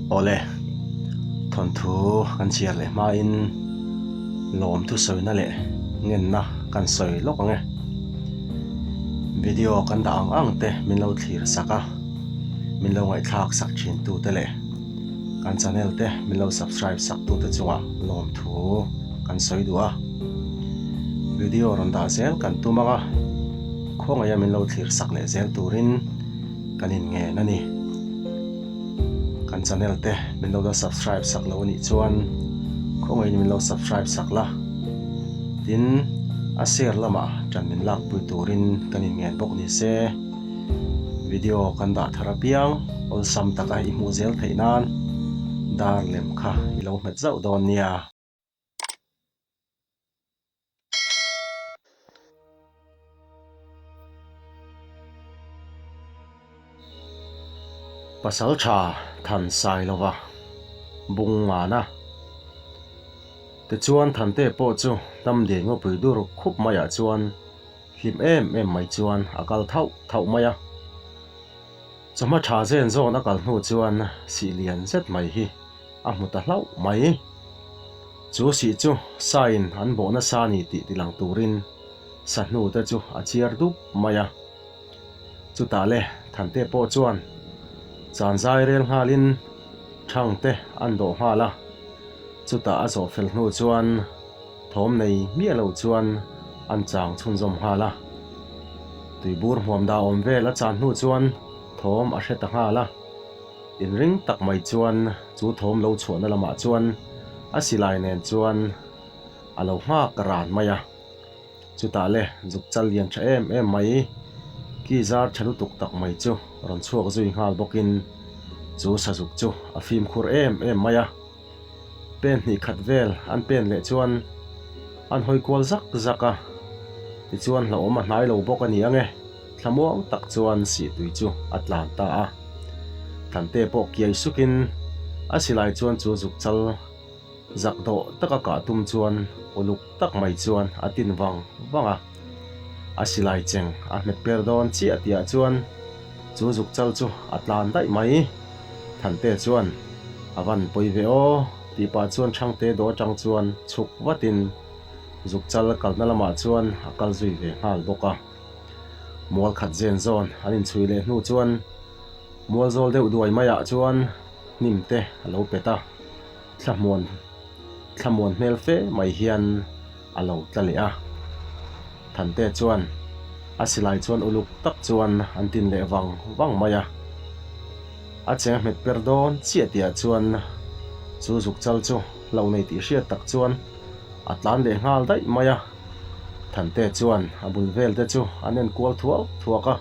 Awle, thawnthu kan chhiar leh hmain lawmthu sawina leh ngenna kan sawi lawk ang e. Video kan dah ang ang te min lo thlir sak a, min lo ngaihthlak sak thin tu te leh kan channel te min lo subscribe sak tu te chungah lawmthu kan sawi duh a. Video rawn dah zel kan tum ang a, khawngaih a min lo thlir sak leh zel turin kan inngen a ni. Kan channel te min lo la subscribe sak lo anih chuan khawngaihin min lo subscribe sak la, tin a share lamah ṭan min lakpui turin kan inngen bawk ni se. Video kan dah thar apiang awlsam taka i hmuh zel theih nan dar lem kha i lo hmet zauh dawn nia. Pasal tha Than Sailova bung ngana. Tichuan Thante pawh chu Hnamdei ngawpui dur khup maiah chuan hlim em em mai chuan a kal thauh thauh mai a. Chawhma tha zen zawn a kal hnu chuan sih lian zet mai hi a hmu ta hlauh mai. Chu sih chu sain an bawh nasa ni tih tilang turin sahnu te chu a chiar dup mai a. Chutah le Thante pawh chuan chan zai rel nghalin thang te an dawh nghal a. Chutah a zawh fel hnu chuan thawm nei miah lo chuan an chang chhunzawm nghal a. Tuibur hmuam dah awm vel a chan hnu chuan thawm a hre ta nghal a. Inring tak mai chuan chu thawm lo chhuahna lamah chuan a silai nen chuan a lo nghak ran mai a. Chutah le zuk chal lian tha em em mai, ki zar tha lutuk tak mai chu rawn chhuak zui nghal bawkin chu sazuk chu a fimkhur em em mai a. Pen hnih khat vel an pen leh chuan an hawi kual zak zak a, tichuan hlauhawm a hnai lo bawk a ni ang e, thlamuang tak chuan sihtui chu a tlan ta a. Thante pawh kiai sukin a silai chuan chu zuk chal zak dawh taka kah tum chuan uluk tak mai chuan a tin vang vang a. A silai cheng a hmet per dawn chiah tihah chuan chu zuk chal chu a tlan daih mai. Thante chuan a van pawi ve aw tih pah chuan Thangte dawh atang chuan chhuk vatin zuk chal kalna lamah chuan a kal zui ve nghal bawk a. Mual khat zen zawn an inchhui leh hnu chuan mual zawl deuh duai maiah chuan hnim te a lo pet a, thlahmuan thlamuan hmel fe mai hian a lo tla leh a. Thante chuan a silai chuan uluk tak chuan an tin leh vang vang mai a. A cheng hmet per dawn chiah tihah chuan chu zuk chal chu hlauh nei tih hriat tak chuan a tlan leh nghal daih mai a. Thante chuan a bul vel te chu an en kual thuak thuak a.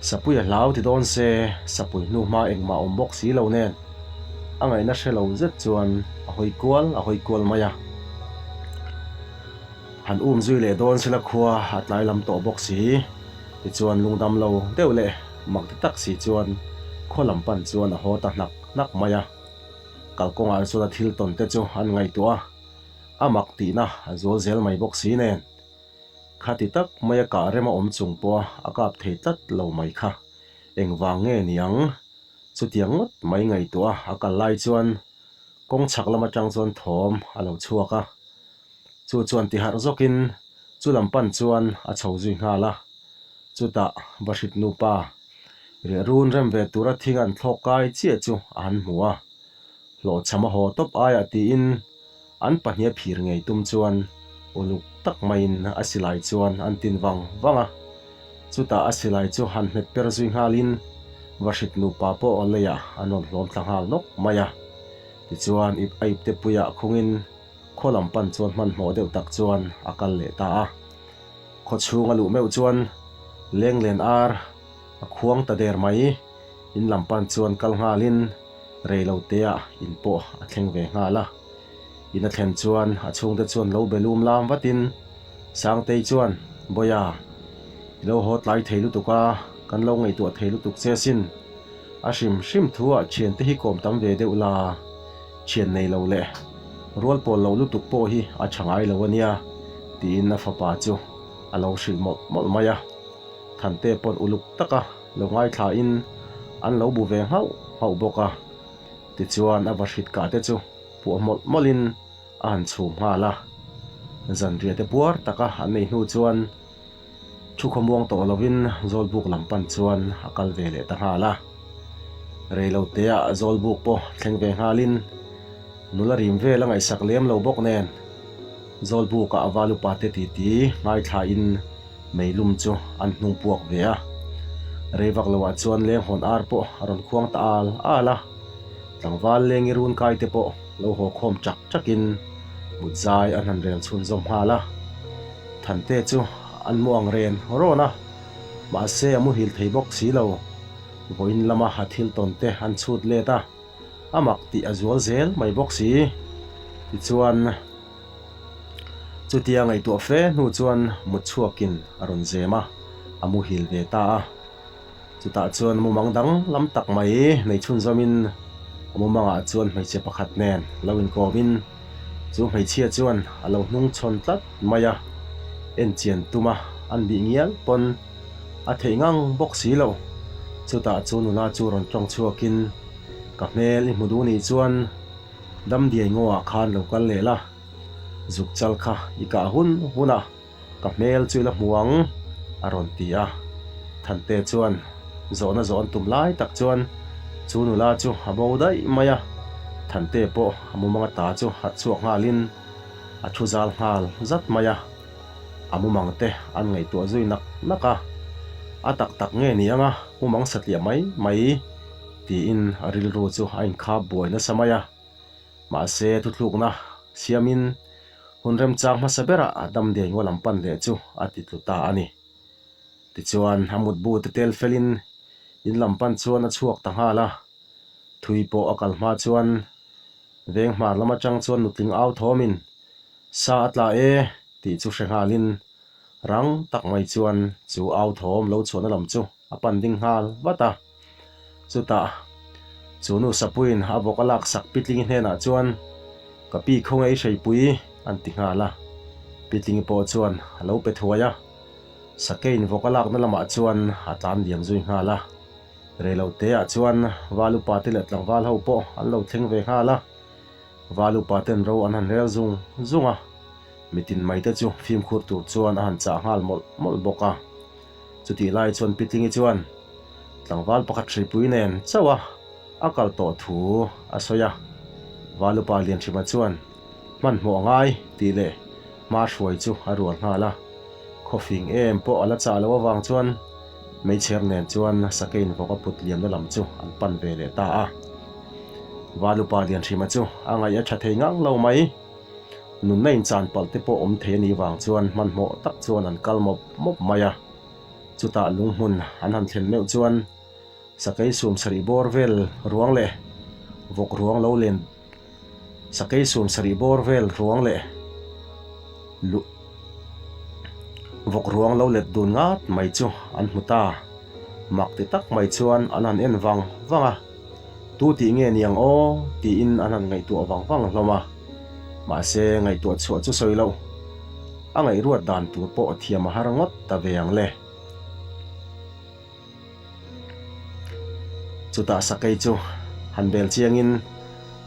Sapui a hlau ti dawn se, sapui hnu hma engmah awm bawk si lo nen a ngaihna hre lo zet chuan a hawi kual a hawi kual mai a. Han um zui leh dawn sela khua a tlai lam tawh bawk si, tichuan lungdam lo deuh leh mak ti tak si chuan khaw lam pan chuan a haw ta hnak hnak mai a. Kalkawngah chuan a thil tawn te chu an ngaihtuah a, a mak tihna a zual zel mai bawk si nen. Khati tak maia kah rem a awm chung pawha a kap thei tlat lo mai kha engvang nge ni ang? Chutiang ngawt mai ngaihtuah a kal lai chuan kawng chhak lam atang chuan thawm a lo chhuak a, chu chuan ti harh zawkin chu lam pan chuan a chho zui nghal a, chutah Vahrit nupa riah run rem ve tura thing an thlawk kai chiah chu a han hmu a, hlawhchham a haw tawp aiah tiin An pahnih a phir ngei tum chuan uluk tak maiin a silai chuan an tin vang vang a. Chutah a silai chu han hmet per zui nghalin Vahrit nupa pawh leiah an rawn hlawm thla nghal nawk mai a. Tichuan ip a ipte puiah khungin khaw lam pan chuan hmanhmawh deuh tak chuan a kal leh ta a. Khaw chhung a luh meuh chuan lenglen ar a khuang ta der mai. In lam pan chuan kal nghalin rei lo teah in pawh a thleng ve nghal a. In a thlen chuan a chhungte chuan lo be lum lam vatin Sangtei chuan, Bawia, i lo haw tlai thei lutuk a, kan lo ngaihtuah thei lutuk che sin. A hrim hrim thuah thiante hi kawm tam ve deuh la, thian nei lo leh rual pawl lo lutuk pawh hi a tha ngai lo a nia, tiin a fapa chu a lo hrilh mawlh mawlh mai a. Thante pawn uluk taka lo ngaithlain an lo bu ve nghauh nghauh bawk a. Tichuan a vahrit kah te chu puah mawlh mawlhin a han chhum nghal a. Zanriah te puar taka an ei hnu chuan thu khawmuang tawh lovin Zawlbuk lam pan chuan a kal ve leh ta nghal a. Reiloteah Zawlbuk pawh thleng ve nghalin nula rim vel a ngaihsak lem lo bawk nen Zawlbukah a val upa te titi ngaithlain meilum chu an hnung puak ve a. Rei vak loah chuan lenghawn ar pawh a rawn khuang ta al al a. Tlangval lengi run kai te pawh lo haw khawm chak chakin mut zai an han rel chhunzawm nghal a. Thante chu an mu ang ren rawn a, mahse a muhil thei bawk si lo. Vawiin lama a thil tawn te an chhut let a, a mak tih a zual zel mai bawk si. Tichuan. Chutia ngaihtuah fe hnu chuan mut chhuakin a rawn zem a, a muhil ve ta a. Chutah chuan mumang dang lam tak mai nei chhunzawmin a mumangah chuan hmeichhe pakhat nen lo inkawmin chu hmeichhia chuan a lo hnung chhawn tlat mai a, enchian tuma an bih ngial pawn a theih ngang bawk si lo. Chutah chu nula chu rawn tawng chhuakin, Ka hmel i hmu duh nih chuan Damdiai ngawah khan lo kal leh la, zuk chal kha i kah hun hun a, ka hmel chu i la hmu ang, a rawn ti a. Thante chuan zawhna zawh an tum lai tak chuan chu nula chu a bo daih mai a, Thante pawh a mumang ata chu harh chhuak nghalin a thu zal nghal zat mai a, a mumang te an ngaihtuah zui nak nak a, a tak tak nge ni anga mumang satliah mai mai. Tiin a rilru chu a inkhap buai nasa mai a. Mahse, thuthlukna siamin hun remchang hmasa berah damdawi ngaw lam pan leh chu a ti tlu ta a ni. Tichuan, a mutbu te tel felin in lam pan chuan a chhuak ta nghal a. Thui pawh a kal hma chuan veng hmar lam atang chuan nutling au thawmin, Sa a tla e! tih chu hre nghalin rang tak mai chuan chu au thawm lo chhuahna lam chu a pan ding nghal vat a. Chutah chu nu Sapuiin a vawk a laksak Pitlingi hnenah chuan, Ka pi khawnge i hreipui? an ti nghal a. Pitlingi pawh chuan a lo pe thuai a. Sakeiin vawk a lakna lamah chuan a tlan liam zui nghal a. Reiloteah chuan val upate leh tlangval ho pawh an lo thleng ve nghal a. Val upaten ro an han rel zung zung a. Mitin maite chu fimkhur tur chuan a han chah nghal mawlh mawlh bawk a. Chutih lai chuan Pitlingi chuan tlangval pakhat hruipui nen chauh a a kal tawh thu a sawi a. Valupa Lianhrima chuan hmanhmawh a ngai tih leh hma hruai chu a rual nghal a. Khawfing em pawh a la chah loh avang chuan meichher nen chuan sakeiin vawk a put liamna lam chu an pan ve leh ta a. Valupa Lianhrima chu a ngaih a tha thei ngang lo mai. Nunna inchan palh te pawh awm thei a nih vang chuan hmanhmawh tak chuan an kal mawp mawp mai a. Chutah lunghmun an han thlen meuh chuan sakei sum sarih bawr vel ruang leh vawk ruang lo len sakei sum sarih bawr vel ruang leh luh vawk ruang lo let dun ngat mai chu an hmu ta. Mak ti tak mai chuan an han en vang vang a. Tu tih nge niang aw? tiin an han ngaihtuah vang vang hlawm a. Mahse, ngaihtuah chhuah chu sawi loh. A ngaihruat dan tur pawh thiam a har ngawt ta ve ang le. Chutah sakei chu han bel chiangin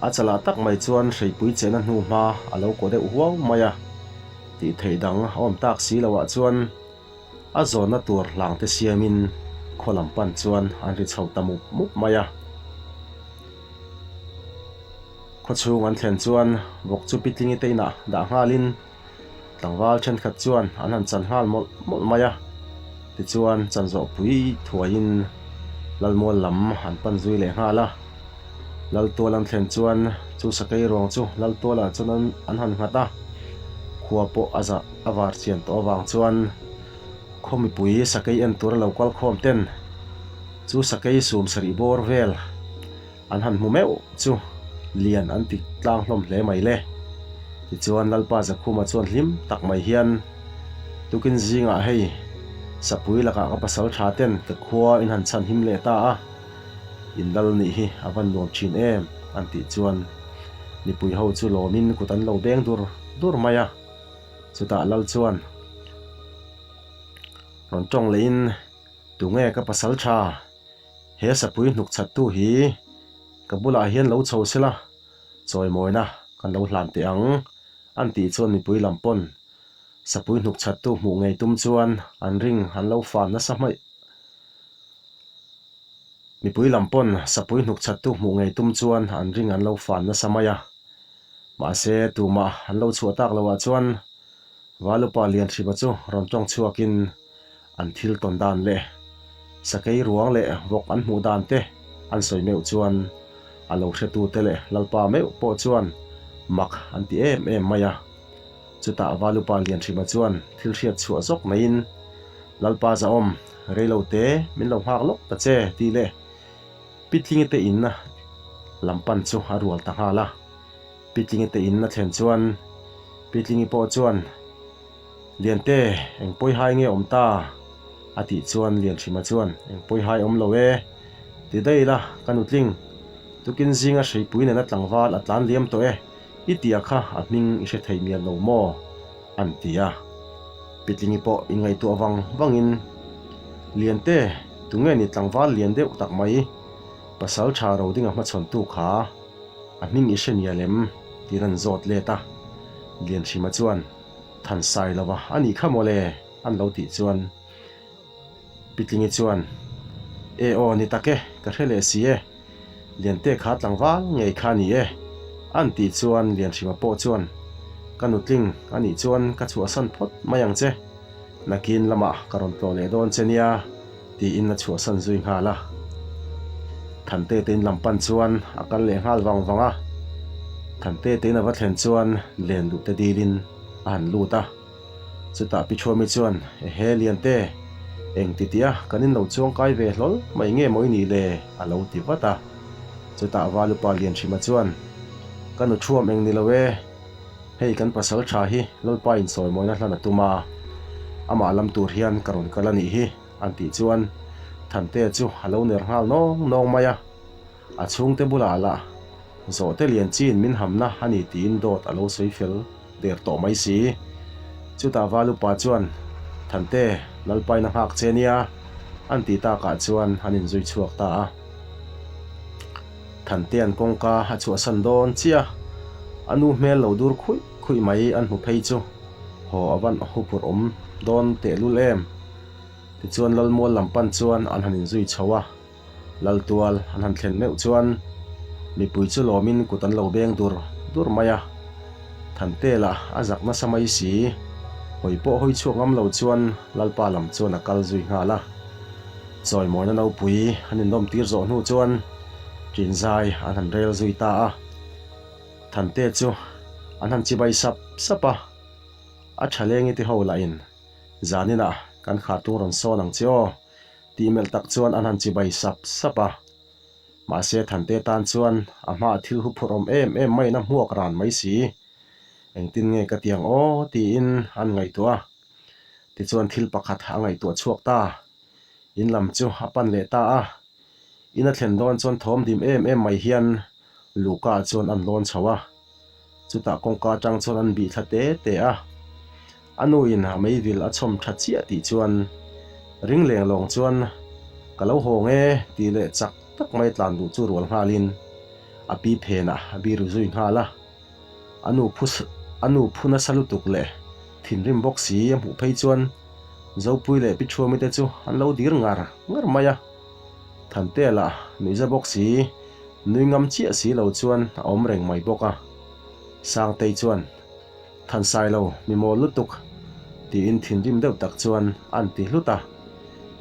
a chalah tak mai chuan hreipui chehna hnu hma a lo kaw deuh huau mai a. Tih theih dang a awm tak si loah chuan A zawnna tur hlang te siamin khaw lam pan chuan an ri chho ta mup mup mai a. Khaw chhung an thlen chuan vawk chu Pitlingi te inah dah nghalin tlangval thenkhat chuan an han chan nghal mawlh mawlh mai a. Tichuan chan zawh pui thuaiin Lalmual lam an pan zui leh nghal a. Laltual an thlen chuan chu sakei ruang chu Laltualah chuan an han nghat a, khua pawh a zah a var chian tawh avang chuan khaw mipui sakei en tura lo kal khawm ten chu sakei sum sarih bawr vel an han hmu meuh chu lian an ti tlang hlawm hle mai le. Tichuan Lalpa Zakhuma chuan hlim tak mai hian tukin zingah hei sapui lakah ka pasal tha ten ka khua in han chhan him leh ta a, In lal nih hi a van nuam thin em? an tih chuan mipui ho chu lawmin kut an lo beng dur dur mai a. Chutah lal chuan rawn tawng lehin, Tunge ka pasal tha? He sapui hnuk chhattu hi? Ka bulah hian lo chho sela, chawimawina kan lo hlan teh ang, an tih chuan mipui lam pawn sapui hnuk chhattu hmuh ngei tum chuan an ring an lo fan nasa hmaih. Mipui lam pawn sapui hnuk chhattu hmuh ngei tum chuan an ring an lo fan nasa mai a. Mahse, tumah an lo chhuah tak loah chuan Valupa Lianhriba chu rawn tawng chhuakin an thil tawn dan leh sakei ruang leh vawk an hmuh dan te an sawi meuh chuan a lo hretute leh Lalpa meuh pawh chuan mak an ti em em mai a. Chutah Valupa Lianhriba chuan thil hriat chhuah zawk maiin, Lalpa zahawm, reilo te min lo nghak lawk ta che tih leh Pitlingi te inna lam pan chu a rual ta nghal a. Pitlingi te inna thlen chuan Pitlingi pawh chuan, Liante, eng pawihai nge awm ta? a tih chuan Lianhrima chuan, Eng pawihai awm lo e, ti daih la, ka nutling. Tukin zinga hreipui nena tlangval a tlan liam tawh e, i tia kha a hming i hre thei mial lo maw? an ti a. Pitlingi pawh inngaihtuah vang vangin, Liante, tunge ni tlangval lian deuh tak mai, pasal tha ro dinga hmachhawntu kha a hming i hre mial em? tiin an zawt let a. Lianhrima chuan, Thansai lova a nih kha mawle, an lo tih chuan Pitlingi chuan, E aw, ni tak e, ka hre leh si e. Liante kha tlangval ngei kha a ni e, an tih chuan Lianhrima pawh chuan, Ka nutling a nih chuan ka chhuahsan phawt mai ang che, nakin lamah ka rawn tlawh leh dawn che nia, tiin a chhuahsan zui nghal a. Thante tein lam pan chuan a kal leh nghal vang vang a. Thante tein a va thlen chuan len luh te dilin a han lut a. Chutah Pi Thuami chuan, Ehe Liante, eng ti tia kan in lo chuang kai ve hlawl mai nge maw i nih le? a lo ti vat a. Chutah Valupa Lianhrima chuan, Ka nu Thuam eng ni lo e, hei kan pasal tha hi Lalpa insawi mawina hlan a tum a, amah lam tur hian ka rawn kal a nih hi, an tih chuan Thantea chu a lo ner nghal nawng nawng mai a. A chhungte bulah lah zawhte lian chin min hamna a ni tiin dawt a lo sawi fel der tawh mai si. Chutah Valupa chuan, Thante, Lalpain a nghak che nia, an tih takah chuan an inzui chhuak ta a. Thantea'n kawngka a chhuahsan dawn chiah a nu hmel lo dur khuih khuih mai an hmu phei chu haw a van huphurh awm dawn tehlul em. Tichuan Lalmual lam pan chuan an han inzui chho a. Laltual an han thlen meuh chuan mipui chu lawmin kut an lo beng dur dur mai a, Thantela a zak nasa mai si, hawi pawh hawi chhuak ngam lo chuan Lalpa lam chuan a kal zui nghal a. Chawimawina nopui an inlawm tir zawh hnu chuan Ṭinzai an han rel zui ta a, Thante chu an han chibai sap sap a, a ṭha lengi ti ho lahin zaninah kan khartung rawn sawn ang che aw, Tih melh tak chuan an han chibai sap sap a. Mahse Thante tan chuan a hmaah thil hu phurh awm em em maiin a hmuak ran mai si. Engtin nge ka ti ang aw tiin an ngaihtuah a. Tichuan thil pakhat a ngaihtuah chhuak ta. In lam chu a pan leh ta a. In a thlen dawn chuan thawm dim em em mai hian Luka chuan an lawn chho a. Chutah kawngka atang chuan an bih thla te te a. A nu in a meivil a chhawm tha chiah tih chuan ring leng lawng chuan ka lo hawng e tih leh chak tak mai tlan duh chu rual nghalin a pi phenah a biru zui nghal a. A nu phu a nu phu nasa lutuk leh thinrim bawk si a hmuh phei chuan Zopui leh Pi Thuami te chu an lo dir ngar ngar mai a. Thantea lah nuihza bawk si nui ngam chiah si lo chuan a awm reng mai bawk a. Sangtei chuan. Thansai lo, mi mawl lutuk, tiin thinrim deuh tak chuan an ti hlut a.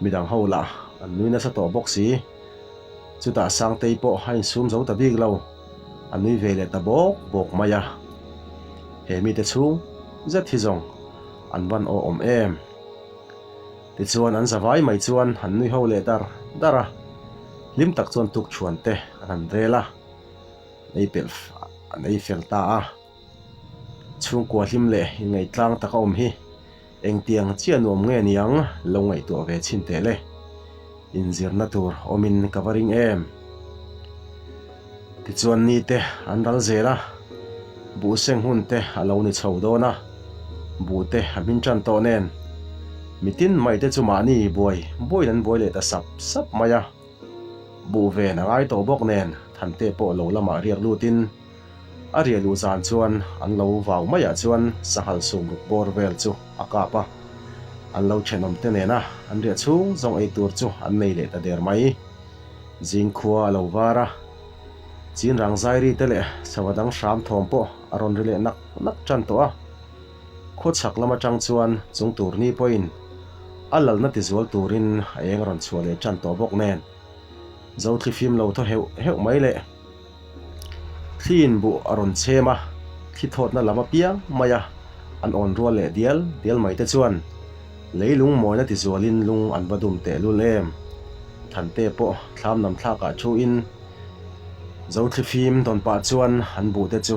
Midang ho lah an nui nasa tawh bawk si. Chutah Sangtei pawh a insum zo ta bik lo, a nui ve leh ta bawk bawk mai a. He mite chhung zet hi zawng an van aw awm em? Tichuan an zavai mai chuan an nui ho leh dar dar a, hlim tak chuan tukṭhuan te an han rel a, an ei pelh an ei fel ta a. Chhungkua hlim leh inngaihtlang taka awm hi engtiang chiah nuam nge niang lo ngaihtuah ve chhin teh le. Inzirna tur awmin ka va ring em. Tichuan ni te an ral zel a, buh seng hun te a lo ni chho dawn a, buh te a hmin tan tawh nen mitin mai te chu mahni buai buaiin an buai leh ta sap sap mai a, buh ven a ngai tawh bawk nen. Thante pawh lo lamah riak lutin a riah luh zan chuan an lo vau maiah chuan sanghal sum ruk bawr vel chu a kap a. An lo thenawm te nena an riah chhung zawng ei tur chu an nei leh ta der mai. Zing khua a lo var a, chin rang zairi te leh sava dang hram thawm pawh a rawn ri leh nak nak tan tawh a. Khaw chhak lam atang chuan chung tur ni pawhin a lalna tizual turin a eng rawn chhuah leh tan tawh bawk nen. Zo thli fim lo thaw heuh heuh mai le. Thli in buh a rawn chhem a, thli thawtna lam apiang mai a, an awn rual leh dial dial mai te chuan leilung mawina tizualin lung an va dum teh lul em. Thante pawh thlam nam thlakah thu in zo thli fim dawn pah chuan an buh te chu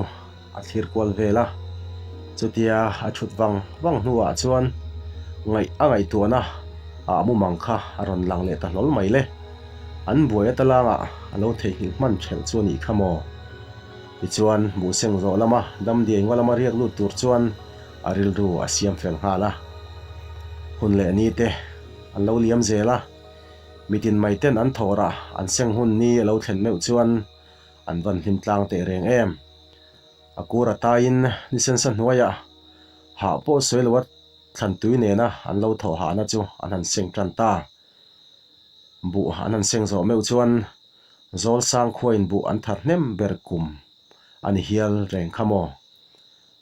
a thlir kual vel a. Chutia a thut vang vang hnuah chuan ngaih a ngaihtuahna ah mumang kha a rawn lang leh ta hlawl mai le. An buai ata langah a lo theihnghilh hman thelh chu a nih kha maw? Tichuan Buhseng zawh lama Damdiai ngaw lama riak lut tur chuan a rilru a siam fel nghal a. Hun leh ni te an lo liam zel a, mitin mai ten an thawhrah an seng hun ni a lo thlen meuh chuan an van hlim tlang teh reng em. A kur a taiin ni sensa hnuaiah hah pawh sawi loa thlan tui nena an lo thawh hahna chu an han seng tan ta. Buh an han seng zawh meuh chuan zawl sang khuain buh an thar hnem ber kum a ni hial reng kha maw.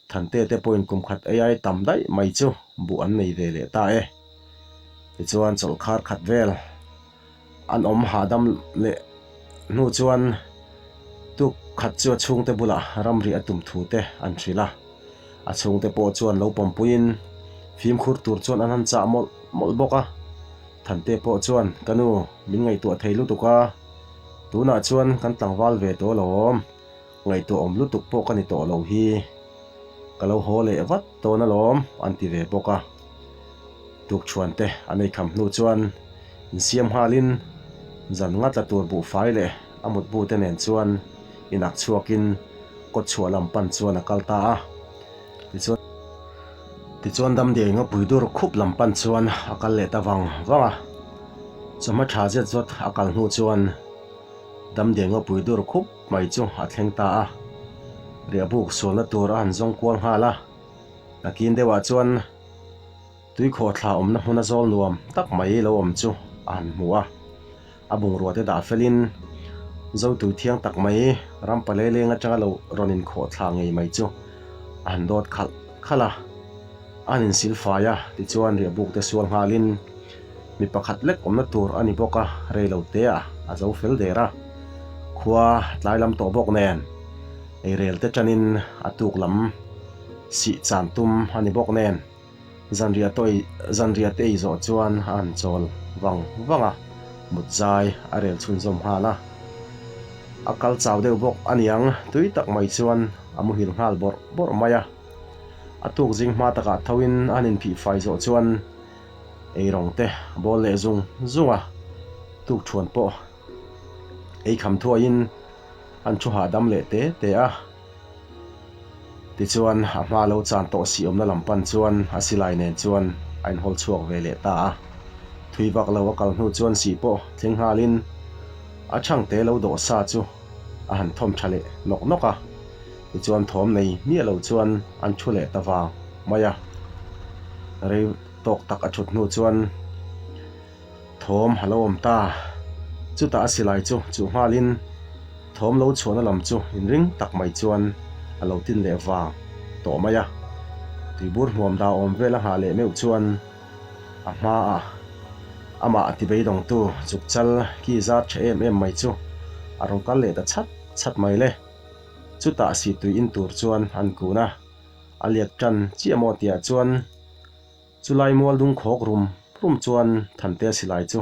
Thante te pawhin kum khat ei ai tam daih mai chu buh an nei ve leh ta e. Tichuan chawlhkhar khat vel an awm hahdam leh hnu chuan tuk khat chu a chhungte bulah ramri a tum thu te an hrilh a. A chhungte pawh chuan lo pawmpuiin fimkhur tur chuan an han chah mawlh mawlh bawk a. Thante pawh chuan, Ka nu, min ngaihtuah thei lutuk a, tunah chuan kan tlangval ve tawh alawm, ngaihtuah awm lutuk pawh ka ni tawh lo hi, ka lo haw leh vat dawn alawm, an ti ve bawk a. Tukchhuante an ei kham hnu chuan insiam nghalin zan nga tla tur buhfai leh a mutbu te nen chuan inak chhuakin kawtchhuah lam pan chuan a kal ta a. Tichuan Tichuan Damdiai ngawpui dur khup lam pan chuan a kal leh ta vang vang a. Chawhma tha zet zawt a kal hnu chuan Damdiai ngawpui dur khup mai chu a thleng ta a. Riahbuk sualna tur a han zawng kual nghal a. Nakin deuhah chuan Tuikhawh thla awmna hmuna zawl nuam tak mai lo awm chu a han hmu a. A bungrua te dah felin Zotui thiang tak mai Rampalei leng atanga lo rawn inkhawh thla ngei mai chu a han dawt khalh khalh a. A han insil fai a, tichuan riahbuk te sual nghalin mi pakhat lek awmna tur a ni bawk a, rei lo te ah a zo fel der a. Khua tlai lam tawh bawk nen eirel te tanin a tuk lam sih chan tum a ni bawk nen. Zanriah tawh zanriah te ei zawh chuan a han chawl vang vang a, mut zai a rel chhunzawm nghal a. A kal chau deuh bawk a niang, tui tak mai chuan a muhil nghal bawrh bawrh mai a. A tuk zing hma takah thoin a han inphih fai zawh chuan eirawng te a bawl leh zung zung a, tuk thuan pawh ei kham thuaiin an thu hahdam leh te te a. Tichuan, a hma lo chan tawh si awmna lam pan chuan a silai nen chuan a inhawl chhuak ve leh ta a. Thui vak lo a kal hnu chuan sih pawh thleng nghalin a chhangte lo dawh sa chu a han thawm tha leh nawk nawk a. Tichuan thawm nei miah lo chuan an thu leh ta vang mai a. Rei tawk tak a thut hnu chuan Thawm a lo awm ta. Chutah a silai chu chuh nghalin thawm lo chhuahna lam chu inring tak mai chuan a lo tin leh vang tawh mai a. Tuibur hmuam dah awm vel a nghah leh meuh chuan a hmaah amah ti beidawngtu chukchal ki zar tha em em mai chu a rawn kal leh ta chhat chhat mai le. Chutah sihtui in tur chuan an kun a, a liak tan chiah maw tihah chuan Chulai mual dung khawk rum rum chuan Thantea silai chu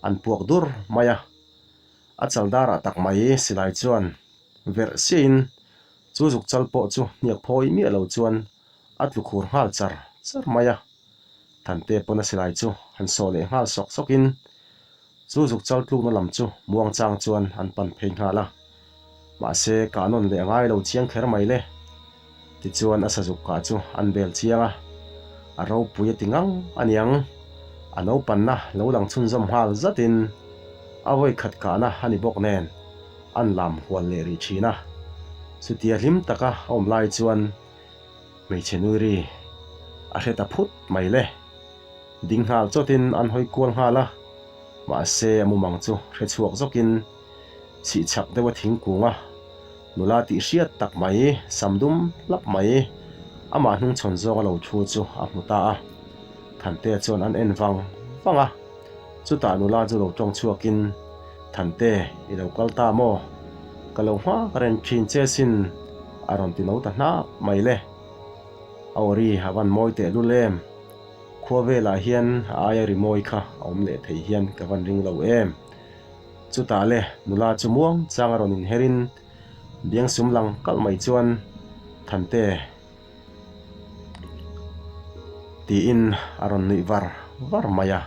an puak dur mai a. A chal darah tak mai silai chuan verh siahin chu zuk chal pawh chu hniak phawi miah lo chuan a tlu khur nghal char char mai a. Thantea pawn a silai chu han sawh leh nghal sawk sawkin chu zuk chal tlukna lam chu muang chang chuan an pan phei nghal a. Mahse kah nawn leh a ngai lo chiang kher mai le. Tichuan a sazuk kah chu an bel chiang a, a ropui a ti ngang a niang. A naupanna lo lang chhunzawm nghal zatin a vawi khat kahna a ni bawk nen An lam hual leh rih thin a. Chutia hlim taka a awm lai chuan hmeichhe nui ri a hre ta phut mai le. Ding nghal chawtin an hawi kual nghal a, mahse a mumang chu hre chhuak zawkin chhihchhak deuha thingkung a nula tih hriat tak mai, sam dum hlap mai, amah hnungchhawn zawng a lo thu chu a hmu ta a. Thantea chuan an en vang vang a, chutah nula chu lo tawng chhuakin, Thante, i lo kal ta maw? Ka lo nghak reng thin che sin, a rawn ti no ta hnap mai le. A aw ri a van mawi teh lul em? Khua velah hian a aia ri mawi kha a awm leh thei hian ka van ring lo em? Chutah le nula chu muang chang a rawn inherin biang sum lang kalh mai chuan Thante tiin a rawn nuih var var mai a.